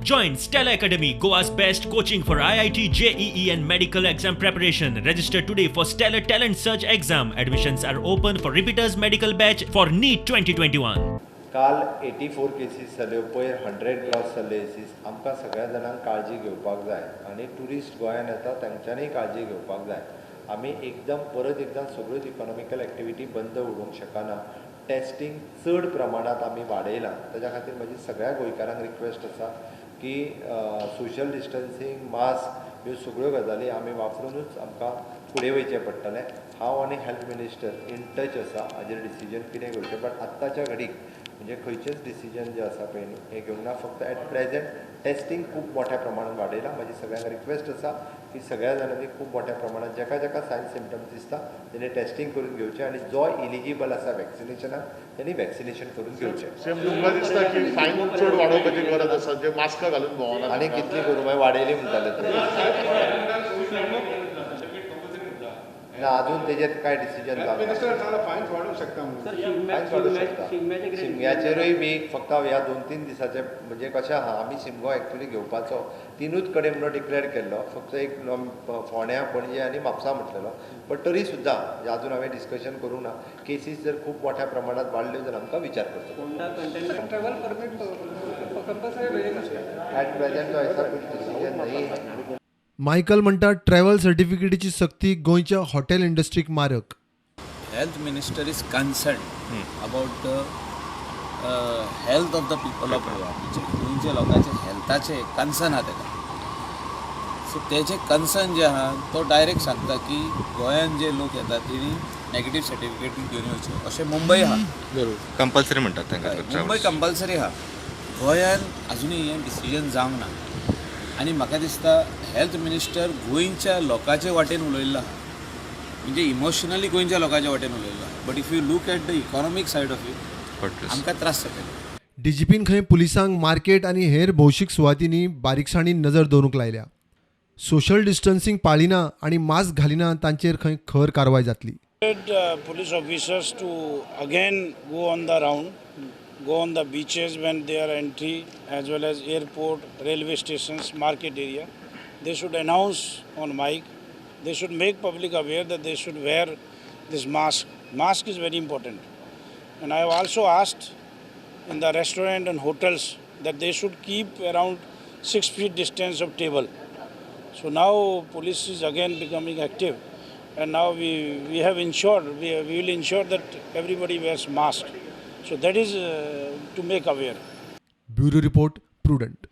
Join Stellar Academy, Goa's best coaching for IIT, JEE and medical exam preparation. Register today for Stellar Talent Search exam. Admissions are open for repeaters medical batch for NEET 2021. काल 84 cases जाल्यो, पयर 100 cross जाल्ले cases. आमकां सगळ्या जाणांक काळजी घेवपाक जाय आनी ट्युरिस्ट गोंयान येता तांच्यांनीय काळजी घेवपाक जाय. आमी एकदम परत एकदां सगळ्योच इकॉनॉमिकल एक्टिविटी बंद उडोवंक शकना. टेस्टींग चड प्रमाणांत आमी वाडयलां, ताच्या खातीर म्हजी सगळ्या गोंयकारांक रिक्वेस्ट आसा की सोशल डिस्टन्सींग, मास्क ह्यो सगळ्यो गजाली आमी वापरुनूच आमकां फुडें वयचें पडटलें. हांव आनी हेल्थ मिनिस्टर इन टच आसा हाजेर डिसिजन कितें घेवचें, बट आत्ताच्या घडीक म्हणजे खंयचेच डिसिजन जे आसा पळय न्ही हें घेवंक ना. फक्त एट प्रेजेंट टेस्टींग खूब मोठ्या प्रमाणान वाडयलां. म्हजी सगळ्यांक रिक्वेस्ट आसा की सगळ्या जाणांनी खूब मोठ्या प्रमाणात जाका जाका सायन सिमटम्स दिसता तेणी टेस्टींग करून घेवचें आनी जो इलिजिबल आसा वॅक्सिनेशनाक तेणी वॅक्सिनेशन करून घेवचें. सेम तुमकां दिसता की फायन चड वाडोवपाची गरज आसा, जे मास्कां घालून भोंवना आनी कितली करूं मागीर वाडयली म्हणटाले तुमी. ना अजून तेजेर कांय डिसिजन जावंक फायन्स वाडोवंक शकता. फायन्स वाडोवंक शकता शिमग्याचेरूय बी फक्त ह्या 2-3 दिसाचे म्हणजे कशें आहा, आमी शिमगो एक्चुली घेवपाचो 3च कडेन म्हणून डिक्लेअर केल्लो, फक्त एक फोंड्या, पणजे आनी म्हापसा म्हटलेलो. बट तरी सुद्दां अजून हांवें डिस्कशन करूंक ना. केसीस जर खूब मोठ्या प्रमाणात वाडल्यो जाल्यार आमकां विचार करचो. एट प्रेजेंट ऐसा कुछ डिसिजन नहीं है. मायकल म्हणटा ट्रॅव्हल सर्टिफिकेटीची सक्ती गोंयच्या हॉटेल इंडस्ट्रीक मारक. Health minister is concern about the health of the people of Goa. म्हणजे गोंयच्या लोकांचे हेल्थाचे कन्सर्न आहा तेका. सो तेजे कन्सर्न जे आहा तो डायरेक्ट सांगता की गोंयान जे लोक येतात तेणी नेगेटीव सर्टिफिकेट घेवन येवचें. अशें मुंबय आहा, कंपल्सरी म्हणटात तांकां. मुंबय कंपल्सरी आहा. गोंयान अजुनूय हें डिसिजन जावंक ना आनी म्हाका दिसता हेल्थ मिनिस्टर गोंयच्या लोकांचे वाटेन उलयल्लो आहा, म्हणजे इमोशनली गोंयच्या लोकांच्या वाटेन उलयल्लो आहा. But if you look at the economic side of it, आमकां त्रास जातले. डीजीपीन खंय पुलिसांक मार्केट आनी हेर भौशीक सुवातींनी बारीकसाणीन नजर दवरूंक लायल्या. सोशल डिस्टन्सिंग पाळिना आनी मास्क घालिना तांचेर खंय खर कारवाय जातली. Police officers to again go on the round, go on the beaches when they are entry, as well as airport, railway stations, market area. They should announce on mic. They should make public aware that they should wear this mask. Mask is very important. And I have also asked in the restaurant and hotels that they should keep around 6 feet distance of table. So now police is again becoming active, and now we have ensured, we will ensure that everybody wears mask. So that is to make aware. Bureau report, Prudent.